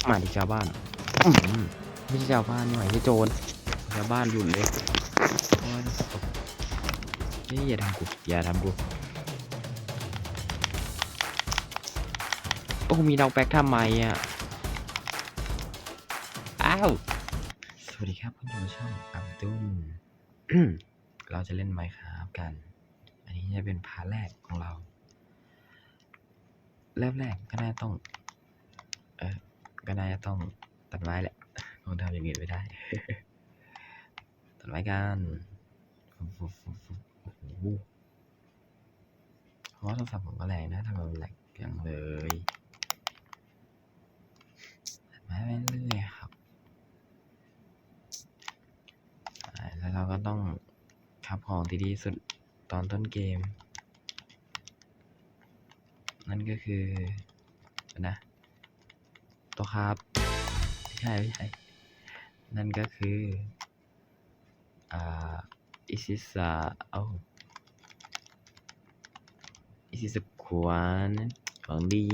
ໝາຍເຖິງຊາວບ້ານ ອືມ ບໍ່ໃຊ່ຊາວບ້ານນີ້ ໝາຍເຖິງໂຈນ ຊາວບ້ານຫຼຸດເລີຍ ໂອ້ຍ ເຮີ້ຍ ຢ່າທຳກູ ຢ່າທຳກູ ໂອ້ ມີນັອກແບັກທຳໄມອະ? ອ້າວ ສະຫວັດດີຄັບ ເພື່ອນໆ ຊ່ອງອັບດຸນ ເຮົາຈະຫຼິ້ນໄມຄຣາຟກັນ ອັນນີ້ຈະເປັນພາດແລກຂອງເຮົາ ເລີ່ມແລກກໍໜ້າຕ້ອງ ເອີ ກໍໜ້າຈະຕ້ອງຕັດໄມ້ແຫຼະ ຄົງທຳຢ່າງອື່ນບໍ່ໄດ້ ຕັດໄມ້ກັນ ໂອ້ໂຫ ໂທລະສັບຜົມກໍແລງນະ ທຳໄມມັນແລັກ ຍັງເລີຍ ມາເລື້ອຍໆ ຄັບ ແລ້ວເຮົາກໍຕ້ອງຄັບຂອງທີ່ດີທີ່ສຸດຕອນຕົ້ນເກມ ນັ້ນກໍຄື ນະ ຕົວຄັບ ບໍ່ໃຊ່ ບໍ່ໃຊ່ ນັ້ນກໍຄື ອ່າ This is a ເອົ້າ This is a ຂວານ ຂອງດີ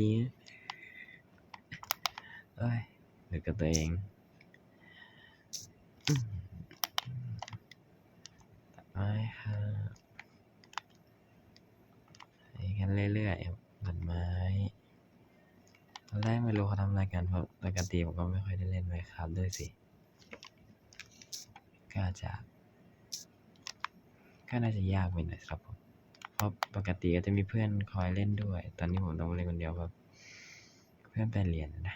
ໂອ້ຍ ເລີຍກັບຕົວເອງ ຕັດໄມ້ ຫາ ໄປກັນເລື້ອຍໆ ຕັດໄມ້ ຕອນແລກໄມ່ຮູ້ເຂົາທຳລາຍກັນ ເພາະປົກກະຕິຜົມກໍໄມ່ຄ່ອຍໄດ້ຫຼິ້ນໄມຄຣາຟດ້ວຍຊິ ກໍອາດຈະ ກໍໜ້າຈະຍາກໄປໜ້ອຍສຳລັບຜົມ ເພາະປົກກະຕິກໍຈະມີເພື່ອນຄອຍຫຼິ້ນດ້ວຍ ຕອນນີ້ຜົມຕ້ອງມາຫຼິ້ນຄົນດຽວ ເພາະເພື່ອນໄປຮຽນນະ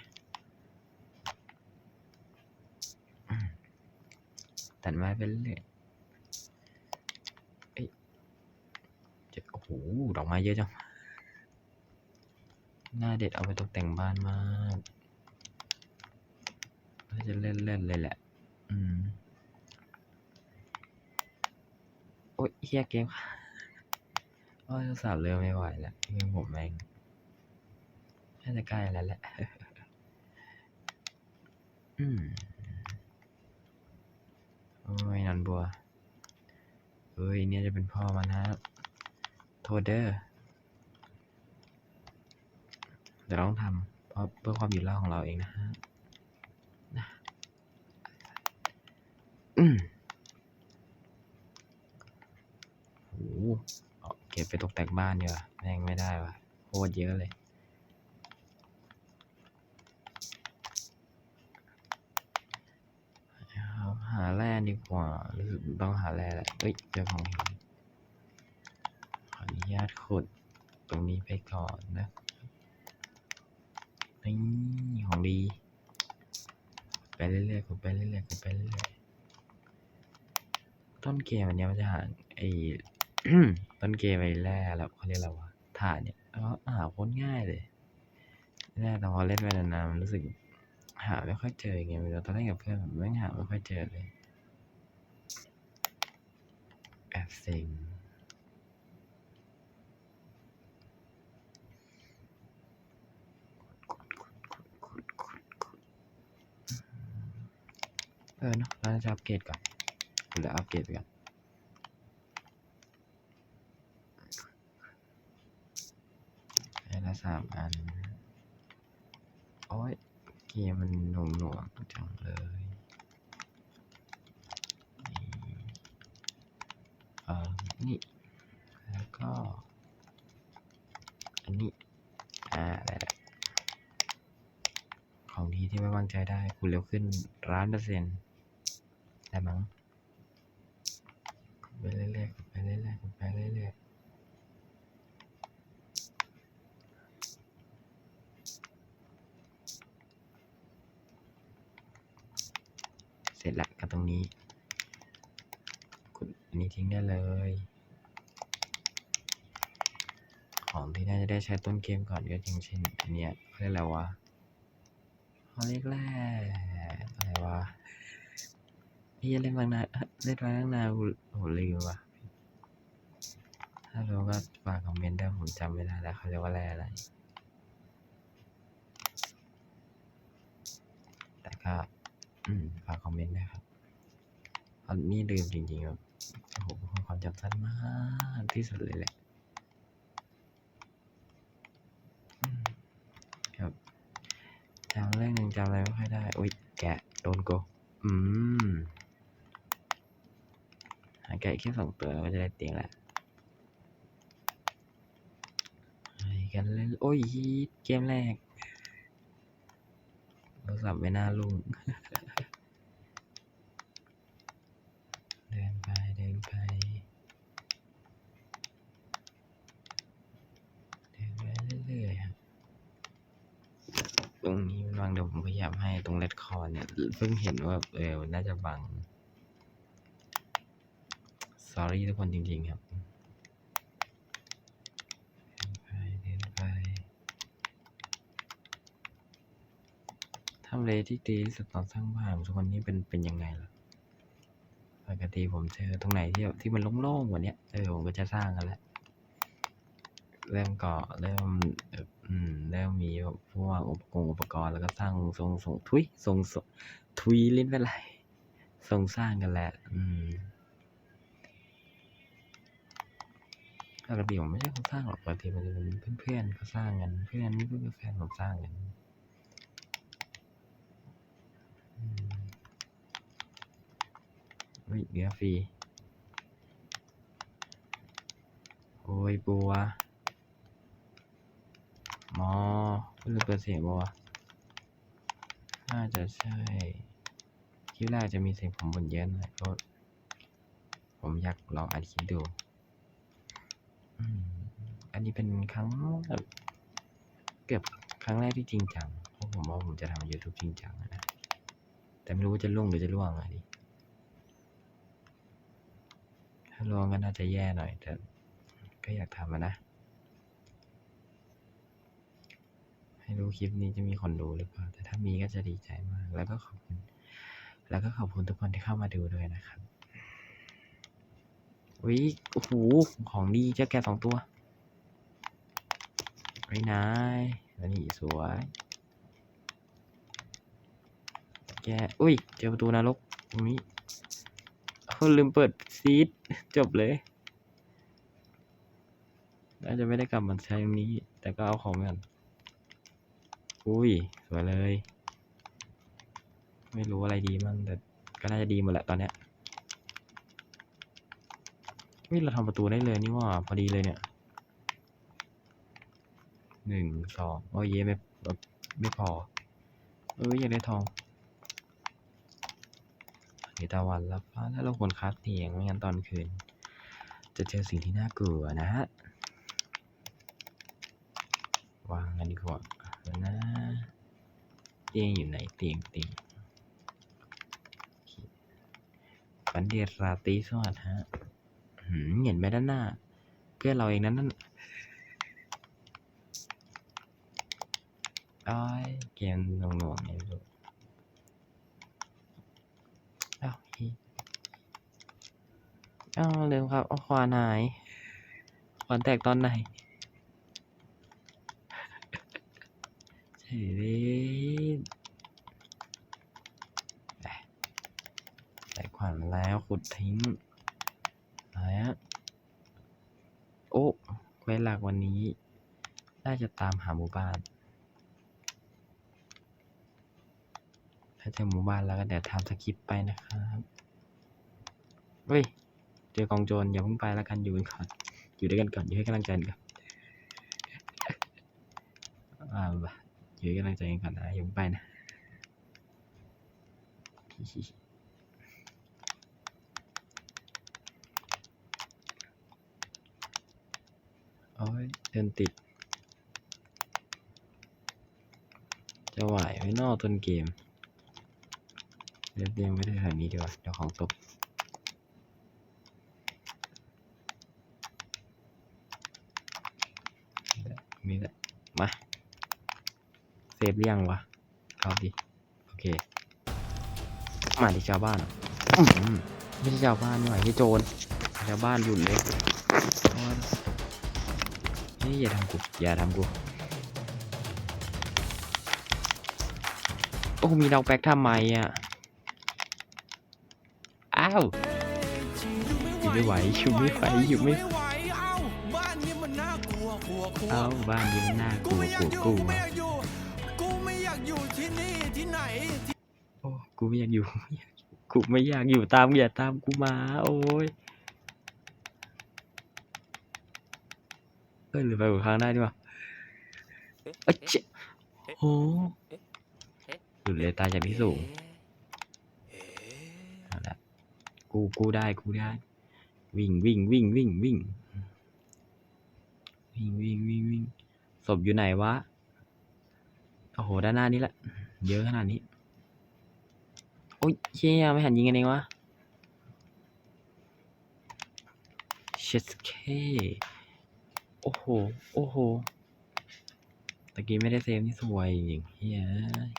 ຕັດໄມ້ໄປເລື້ອຍ ເອີຍ ໂອ້ໂຫ ດອກໄມ້ເຍອະຈັງ ໜ້າເດັດ ເອົາໄປຕົກແຕ່ງບ້ານມາກ ໜ້າຈະເລີດໆ ເລີຍແຫຼະ ອືມ ໂອ້ຍ ເຮີ້ຍ ເກມ ໂອ້ຍ ໂທລະສັບເລີ່ມໄມ່ໄຫວແລ້ວ ເກມຜົມແມ່ງ ໜ້າຈະໃກ້ແລ້ວແຫຼະ ອືມ ໂອ້ຍ ໜອນບົວ ເອີຍ ນີ້ຈະເປັນພໍ່ມັນນະ ໂທດເດີ ດຽວລອງທຳ ເພາະເພື່ອຄວາມຢູ່ລອດຂອງເຮົາເອງນະ ອືມ ໂອ້ໂຫ ເກັບໄປຕົກແຕ່ງບ້ານດີກວ່າ ແມ່ງ ໄມ່ໄດ້ວ່ະ ໂຄດເຍອະເລີຍ. ຫາແຮ່ດີກວ່າ ຮູ້ສຶກຕ້ອງຫາແຮ່ແຫຼະ. ເອີຍ ເຈີຂອງຫີນ ຂໍອະນຸຍາດຂຸດຕົງນີ້ໄປກ່ອນນະ. ນີ້ ຂອງດີ ໄປເລື້ອຍໆ ຂຸດໄປເລື້ອຍໆ ຂຸດໄປເລື້ອຍໆ. ຕົ້ນເກມອັນເນີ້ຍມັນຈະຫາ ໄອ້ ຕົ້ນເກມໄອ້ແຮ່ ແລ້ວເຂົາເອີ້ນຫຍັງວະ ຖ່ານເນີ້ຍ ເຮົາຫາໂຄດງ່າຍເລີຍ. ແຕ່ພໍເຫຼັ້ນໄປນານໆ ມັນຮູ້ສຶກຫາໄມ່ຄ່ອຍເຈີໄງ ເວລາຕອນເຫຼັ້ນກັບເພື່ອນແມ່ງຫາໄມ່ຄ່ອຍເຈີເລີຍ ແອບເຊັງ. ເອີເນາະ ເຮົາຈະອັບເກຣດກ່ອນ ເຮົາອັບເກຣດໄປກ່ອນ. ໄດ້ລະສາມອັນ. ໂອ້ຍ ເກມມັນໜ່ວງໆ ຈັງເລີຍ. ເອີ ນີ້ ແລ້ວກໍອັນນີ້ ອາ ໄດ້ລະ ຂອງດີທີ່ໄວ້ວາງໃຈໄດ້. ຂຸດເລັວຂຶ້ນລ້ານເປີເຊັນ ໄດ້ມັ້ງ. ໄປເລື້ອຍໆ ໄປເລື້ອຍໆ ໄປເລື້ອຍໆ. ເສັດລະກັບຕົງນີ້ ຂຸດອັນນີ້ຖິ້ມໄດ້ເລີຍ. ຂອງທີ່ໜ້າຈະໄດ້ໃຊ້ຕົ້ນເກມກ່ອນ ກໍຢ່າງເຊັ່ນ ອັນເນີ້ຍ ເຂົາເອີ້ນຫຍັງວະ ເຂົາເອີ້ນແຮ່ ອະໄລວະ ເຮີ້ຍ ເຫຼັ້ນມາຕັ້ງນານ ເຫຼັ້ນມາຕັ້ງນານ ໂຫ ລືມວ່ະ. ຖ້າຮູ້ກໍຝາກຄອມເມັນເດີ ຜົມຈຳບໍ່ໄດ້ແລ້ວ ເຂົາເອີ້ນວ່າແຮ່ອະໄລ. ແຕ່ກໍ ອືມ ຝາກຄອມເມັນເດີຄັບ ອັນນີ້ລືມຈິງໆ ແບບ ໂອ້ໂຫ ເປັນຄົນຄວາມຈຳສັ້ນມາກທີ່ສຸດເລີຍແຫຼະ. ອືມ ແບບ ຈຳເລື່ອງໜຶ່ງຈຳອະໄລບໍ່ຄ່ອຍໄດ້. ໂອ້ຍ ແກະ ໂດນກູ. ອືມ ຫາແກະອີກແຄ່ສອງຕົວ ເຮົາກໍຈະໄດ້ຕຽງແລ້ວ. ໄປກັນເລີຍ. ໂອ້ຍ ເກມແລກ ໂທລະສັບໄປໜ້າລຸ້ງ. ເດີນໄປ ເດີນໄປ ເດີນໄປເລື້ອຍໆ ຕົງນີ້ມັນບັງ. ດຽວຜົມຂະຫຍັບໃຫ້ຕົງເລັດຄອນເນ່ຍ ເພິ່ງເຫັນວ່າ ເອີ ມັນໜ້າຈະບັງ. ຊໍຣີທຸກຄົນຈິງໆ ຄັບ. ເດີນໄປ ເດີນໄປ. ທຳເລທີ່ດີທີ່ສຸດຕອນສ້າງບ້ານ ທຸກຄົນນີ້ເປັນ ເປັນຍັງໄງລະ? ປົກກະຕິຜົມເຈີຕົງໄຫນທີ່ແບບ ທີ່ມັນໂລ່ງໆ ກວ່າເນີ້ຍ ເອີ ຜົມກໍຈະສ້າງຫັ້ນແຫຼະ. ເລີ່ມກໍ່ ເລີ່ມ ອືມ ເລີ່ມມີແບບພວກອຸປະກົງອຸປະກອນ ແລ້ວກໍສ້າງ ຊົງ ຊົງ ທຸຍ ຊົງ ຊົງ ທຸຍ ຫຼິ້ນເປັນໄລ ຊົງສ້າງກັນແຫຼະ. ອືມ ປົກກະຕິມັນບໍ່ໃຊ່ຄົນສ້າງຫຼອກ ປົກກະຕິມັນຈະເປັນເພື່ອນໆ ເຂົາສ້າງກັນ ເພື່ອນ ມີເພື່ອນກັບແຟນເຂົາສ້າງກັນ. ອືມ ເຮີ້ຍ ເຫຼືອຟຣີ. ໂອ້ຍ ປົວ ໝໍ ເພິ່ນເປີດສຽງບໍ່ວະ? ໜ້າຈະໃຊ່ ຄລິບແລກອາດຈະມີສຽງຜົມບົ່ນເຍີນໜ້ອຍໂພດ ຜົມຢາກລອງອັດຄລິບດູ. ອືມ ອັນນີ້ເປັນຄັ້ງແບບ ເກືອບຄັ້ງແລກທີ່ຈິງຈັງ ເພາະຜົມວ່າຜົມຈະທຳຢູທູບຈິງຈັງນະ ແຕ່ໄມ່ຮູ້ວ່າຈະລົງຫຼືຈະລ່ວງອະດິ. ຖ້າລ່ວງກໍໜ້າຈະແຍ່ໜ້ອຍ ແຕ່ກໍຢາກທຳອະນະ. ໄມ່ຮູ້ຄລິບນີ້ຈະມີຄົນດູຫຼືເປົ່າ ແຕ່ຖ້າມີກໍຈະດີໃຈມາກ ແລ້ວກໍຂອບຄຸນ ແລ້ວກໍຂອບຄຸນທຸກຄົນທີ່ເຂົ້າມາດູດ້ວຍນະຄັບ. ອຸ້ຍ ໂອ້ໂຫ ຂອງດີ ເຈີແກະສອງຕົວ. ເຮີ້ຍ ນາຍ ອັນນີ້ສວຍ ແກະ. ອຸ້ຍ ເຈີປະຕູນະລົກຕົງນີ້. ໂອ້ ລືມເປີດຊີດ ຈົບເລີຍ. ໜ້າຈະໄມ່ໄດ້ກັບມາໃຊ້ນີ້ ແຕ່ກໍເອົາຂອງໄປກ່ອນ. ອຸ້ຍ ສວຍເລີຍ ໄມ່ຮູ້ອະໄລດີມັນ ແຕ່ກໍໜ້າຈະດີໝົດແຫຼະຕອນເນີ້ຍ. ອຸ້ຍ ເຮົາທຳປະຕູໄດ້ເລີຍນີ້ຫວ່າ ພໍດີເລີຍເນີ້ຍ. ໜຶ່ງ ສອງ ໂອ້ຍ ເຢ້ ໄມ່ ໄມ່ພໍ. ເອີ ຢາກໄດ້ທອງ. ໃນຕາວັນລັບຟ້າ ແລະ ລົບກວນຄາບຕຽງ ໄມ່ຊັ້ນຕອນຄືນຈະເຈີສິ່ງທີ່ໜ້າກົວນະ. ວາງກັນດີກວ່ານະ. ຕຽງຢູ່ໃນ ຕຽງ ຕຽງ. ຝັນດີລາຕີສະຫວັດຮະ. ຫືມ ເຫັນໄໝດ້ານໜ້າ ເພື່ອນເຮົາເອງນັ້ນ ນັ້ນ. ໂອ້ຍ ເກມໜ່ວງໆ ນີ້ລູກ. ອ້າວ ອີ ອ້າວ ລືມຄັບ ເອົາຂວານຫາຍ. ຂວານແຕກຕອນໃດ? ເອີ ໄດ້ຂວານມາແລ້ວ ຂຸດຖິ້ມ. ມາແລ້ວ. ໂອ້ ເຄວສຫຼັກວັນນີ້ໜ້າຈະຕາມຫາໝູ່ບ້ານ. ຖ້າເຈີໝູ່ບ້ານແລ້ວກໍດຽວທຳສະກິບໄປນະຄັບ. ເອີຍ ເຈີກອງໂຈນ ຢ່າເພິ່ງໄປລະກັນ ຢູ່ກັນກ່ອນ ຢູ່ດ້ວຍກັນກ່ອນ ຢູ່ໃຫ້ກຳລັງໃຈກັນກ່ອນ. ອ່າ ຢູ່ໃຫ້ກຳລັງໃຈກັນກ່ອນນະ ຢ່າເພິ່ງໄປນະ. ໂອ້ຍ ເດີນຕິດ ຈະໄຫວໄໝນໍຕົ້ນເກມ. ເດີນຕຽມໄວ້ແຖວນີ້ດີກວ່າ ດຽວຂອງຕົກ. ນີ້ແຫຼະ ມາ ເຊບຫຼືຍັງວະ? ເຂົ້າຕິ. ໂອເຄ ມາທີ່ຊາວບ້ານ. ອືມ ບໍ່ໃຊ່ຊາວບ້ານນີ້ຫວ່າ ເຮີ້ຍ ໂຈນ. ຊາວບ້ານຫຍຸ້ນເລີຍ. ເຮີ້ຍ ຢ່າທຳກູ ຢ່າທຳກູ. ໂອ້ ມີນັອກແບັກທຳໄມອະ? ອ້າວ ຢູ່ໄມ່ໄຫວ ຢູ່ໄມ່ໄຫວ ຢູ່ໄມ່ ອ້າວ ບ້ານນີ້ມັນໜ້າກົວ ກົວ ກົວ. กูไม่อยากอยู่ กูไม่อยากอยู่ ตาม อย่าตามกูมา โอ๊ย เอ้ย หรือไปข้างหน้าดีวะ เอ๊ะ เอ้ย เอ๊ะ เจ๊ะ เอ๊ะ โห เอ๊ะ เอ๊ะ หลุดเลย ตายจากที่สูง เอ๊ะ เอาละ กู กูได้ กูได้ วิ่ง วิ่ง วิ่ง วิ่ง วิ่ง วิ่ง วิ่ง วิ่ง วิ่ง ศพอยู่ไหนวะ โอ้โห ด้านหน้านี่แหละ เยอะขนาดนี้ โอ๊ย เชี่ย ไม่หันยิงกันเองวะ เชสเค โอ้โห โอ้โห ตะกี้ไม่ได้เซฟนี่ซวยจริง เฮ้ย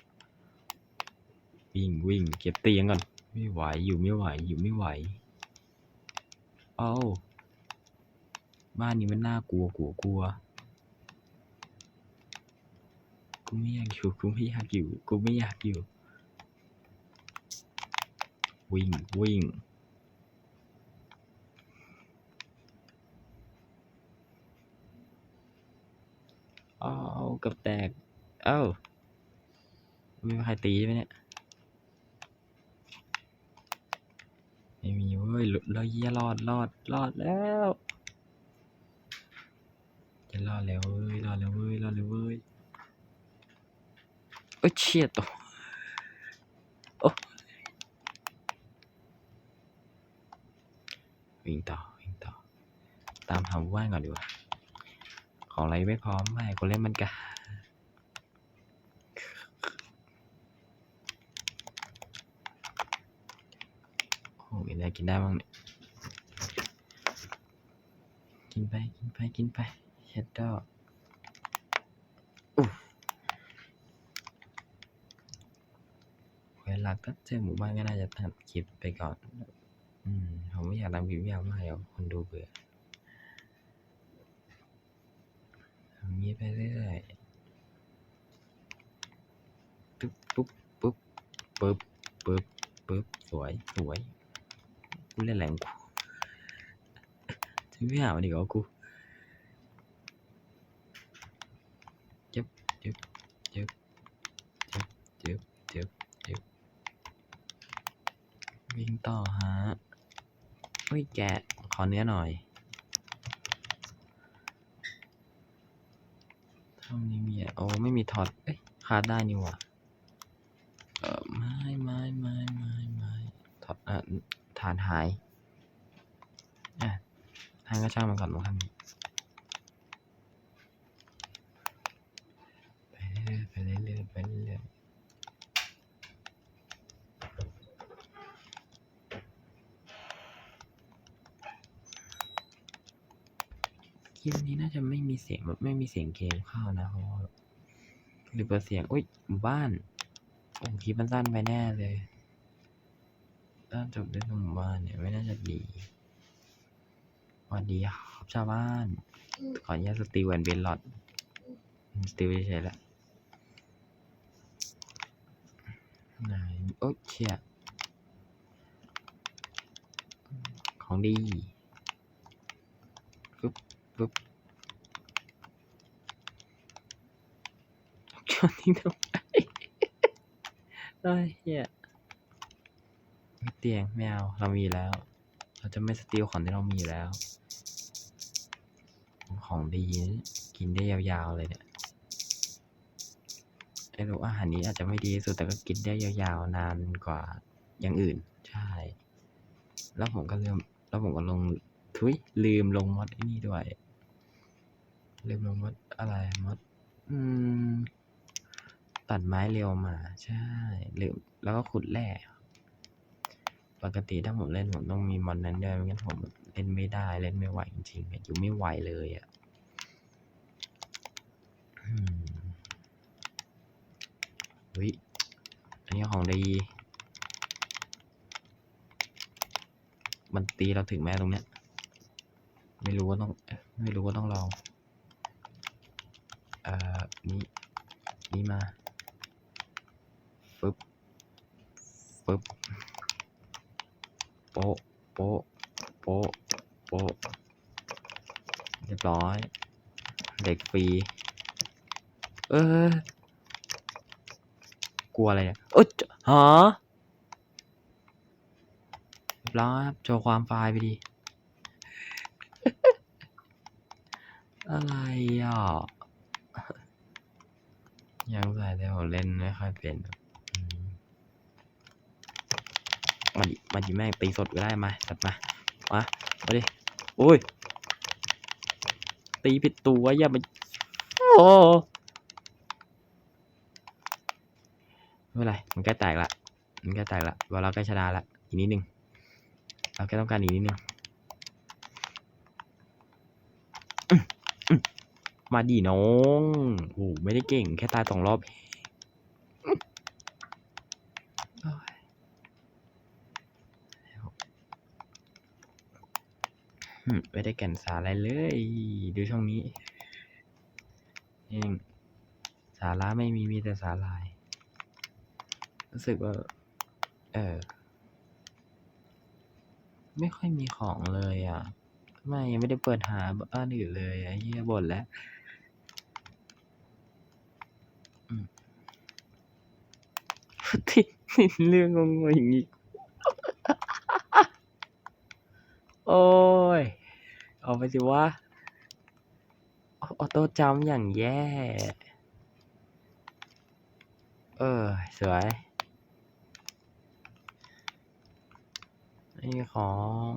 วิ่ง วิ่ง เก็บเตียงก่อน ไม่ไหว อยู่ไม่ไหว อยู่ไม่ไหว เอ้า บ้านนี้มันน่ากลัว กลัว กลัว กูไม่อยากอยู่ กูไม่อยากอยู่ กูไม่อยากอยู่ วิ่ง วิ่ง อ้าว เกือบแตก เอ้า มีใครตีใช่ไหมเนี่ย ไม่มีเว้ย ร- ร- เหี้ย รอด รอด รอดแล้ว จะรอดแล้วเว้ย รอดแล้วเว้ย รอดแล้วเว้ย โอ๊ย เชี่ย ตก โอ๊ย วิ่งต่อ วิ่งต่อ ตามหาหมู่บ้านก่อนดีกว่า ของอะไรไม่พร้อม ไม่ กูเล่นมันกา โอ้ มีอะไรกินได้บ้างเนี่ย กินไป กินไป กินไป เฮ็ดดอก อุ๊ย เควสหลักก็เจอหมู่บ้านก็น่าจะตัดคลิปไปก่อน อืม ผมไม่อยากทำคลิปยาวมาก เดี๋ยวคนดูเบื่อ ทำอย่างนี้ไปเรื่อยๆ ตึ๊บ ปุ๊บ ปุ๊บ ปึ๊บ ปึ๊บ ปึ๊บ สวย สวย กูเล่นแหลงกู จะไม่หามันอีกเหรอกู จึ๊บ จึ๊บ จึ๊บ จึ๊บ จึ๊บ จึ๊บ จึ๊บ วิ่งต่อฮะ เฮ้ย แกะ ขอเนื้อหน่อย ถ้ำนี้มี โอ้ ไม่มีทอด เอ้ย คราฟได้นี่หว่า เอ่อ ไม้ ไม้ ไม้ ไม้ ไม้ ทอด เอ่อ ถ่านหาย อ่ะ ให้ก็ช่างมันก่อน มัน ไปเรื่อยๆ ไปเรื่อยๆ ไปเรื่อยๆ เกมนี้น่าจะไม่มีเสียง แบบไม่มีเสียงเกมเข้านะ เพราะว่า หรือเปิดเสียง อุ๊ย หมู่บ้าน โอ้ คลิปมันสั้นไปแน่เลย ถ้าจบด้วยหมู่บ้านเนี่ย ไม่น่าจะดี สวัสดีครับชาวบ้าน ขออนุญาตสตีลแอนด์เบลลอด สตีลเฉยๆ ละ ไหน โอ๊ย เชี่ย ของดี ฟึบ ฟึบ โยนทิ้งทำไม โอ๊ย เหี้ย เตียง ไม่เอา เรามีอยู่แล้ว เราจะไม่สตีลของที่เรามีอยู่แล้ว ของดี กินได้ยาวๆ เลยเนี่ย ไอ้ลูกอาหารนี้อาจจะไม่ดีที่สุด แต่ก็กินได้ยาวๆ นานกว่าอย่างอื่น ใช่ แล้วผมก็ลืม แล้วผมก็ลง ทุย ลืมลงมอดไอ้นี่ด้วย ลืมลงมอดอะไร มอด อืม ตัดไม้เร็วมา ใช่ ลืม แล้วก็ขุดแร่ ปกติถ้าผมเล่น ผมต้องมีมอดนั้นด้วย ไม่งั้นผมเล่นไม่ได้ เล่นไม่ไหวจริงๆ อะ อยู่ไม่ไหวเลยอะ อืม อุ๊ย อันนี้ของดี มันตีเราถึงไหมตรงเนี้ย ไม่รู้ว่าต้อง ไม่รู้ว่าต้องลอง เอ่อ นี่ นี่มา ฟึบ ฟึบ โป๊ะ โป๊ะ โป๊ะ โป๊ะ เรียบร้อย เหล็กฟรี เออ กลัวอะไรเนี่ย เอ้ย ฮะ ລອງໂຊຄວາມຟາຍໄປດີ. ອະໄລອ່ະ? ຍັງໃສ່ ແຕ່ວ່າເຫຼັ້ນໄມ່ຄ່ອຍເປັນ. ອືມ ມາດິ ມາດິ ແມ່ງຕີສົດກໍໄດ້. ມາ ຈັດມາ ມາ ມາດິ. ໂອ້ຍ ຕີຜິດຕົວ ຢ່າມາ ໂອ້ ບໍ່ເປັນໄລ ມັນໃກ້ແຕກລະ ມັນໃກ້ແຕກລະ ວ່າເຮົາໃກ້ຊະນະລະ ອີກນິດໜຶ່ງ ເຮົາແຄ່ຕ້ອງການອີກນິດໜຶ່ງ. ມາດີນ້ອງ. ໂອ້ ໄມ່ໄດ້ເກັ່ງ ແຄ່ຕາຍສອງລອບເອງ. ໂອ້ຍ ອືມ ໄມ່ໄດ້ແກ່ນສາລະໄລເລີຍ ດູຊ່ອງນີ້ ແມ່ງ ສາລະໄມ່ມີ ມີແຕ່ສາຫຼາຍ. ຮູ້ສຶກວ່າ ເອີ ໄມ່ຄ່ອຍມີຂອງເລີຍອະ. ໄມ່ ຍັງໄມ່ໄດ້ເປີດຫາອັນອື່ນເລີຍ. ໄອ້ເຫຍ ບໍ່ນແລ້ວ. ອືມ ຕິດ ຕິດເລື່ອງງົງໆອີກ. ໂອ້ຍ ເອົາໄປຊິວະ. ອອໂຕ້ຈຳຢ່າງແຍ່. ເອີ ສວຍ. ນີ້ຂອງ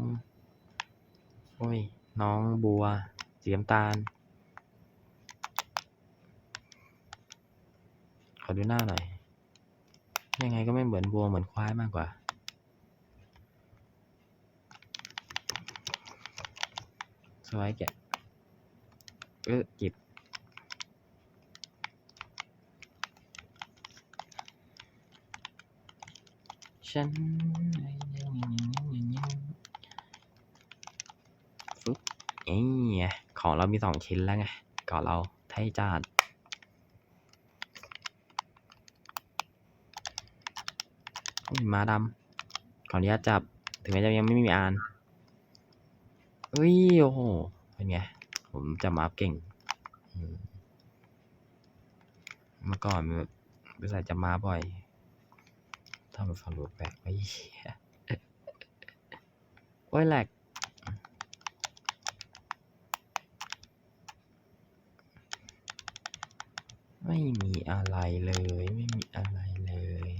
ໂອ້ຍ ນ້ອງບົວ ສີນ້ຳຕານ. ຂໍດູໜ້າໜ້ອຍ. ຍັງໄງກໍແມ່ນເໝືອນບົວເໝືອນຄວາຍມາກກວ່າ. ສວຍແກະ ເອີ ເກັບ. ເອີ ຂອງເຮົາມີສອງຊິ້ນແລ້ວໄງ ຂອງເຮົາໄທຈາດ. ໂອ້ຍ ມ້າດຳ ຂໍອະນຸຍາດຈັບ ເຖິງແມ່ນຈະຍັງໄມ່ມີອານ. ເອີຍ ໂອ້ໂຫ ເປັນໄງ ຜົມຈັບມ້າເກັ່ງ. ອືມ ເມື່ອກ່ອນແບບ ໄປໃສ່ຈັບມ້າບ່ອຍ ທຳໄມຟັງດູແປກ ເອີຍ ໂອ້ຍ ແລັກ. ไม่มีอะไรเลย ไม่มีอะไรเลย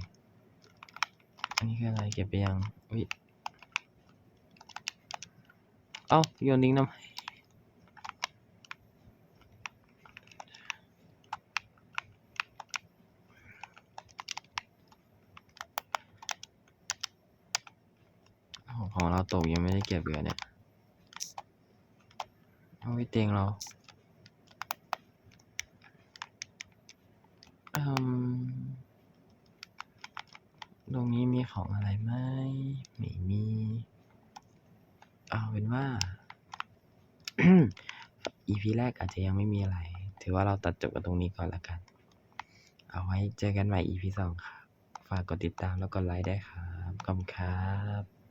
อันนี้คืออะไร เก็บไปยัง อุ๊ย เอ้า โยนทิ้งทำไม ของ ของเราตกยังไม่ได้เก็บเลยเนี่ย เอาไว้เตียงเรา อืม ตรงนี้มีของอะไรไหม ไม่มี เอาเป็นว่า อีพีแรกอาจจะยังไม่มีอะไร ถือว่าเราตัดจบกันตรงนี้ก่อนละกัน เอาไว้เจอกันใหม่อีพีสองครับ ฝากกดติดตามแล้วกดไลค์ด้วยครับ ขอบคุณครับ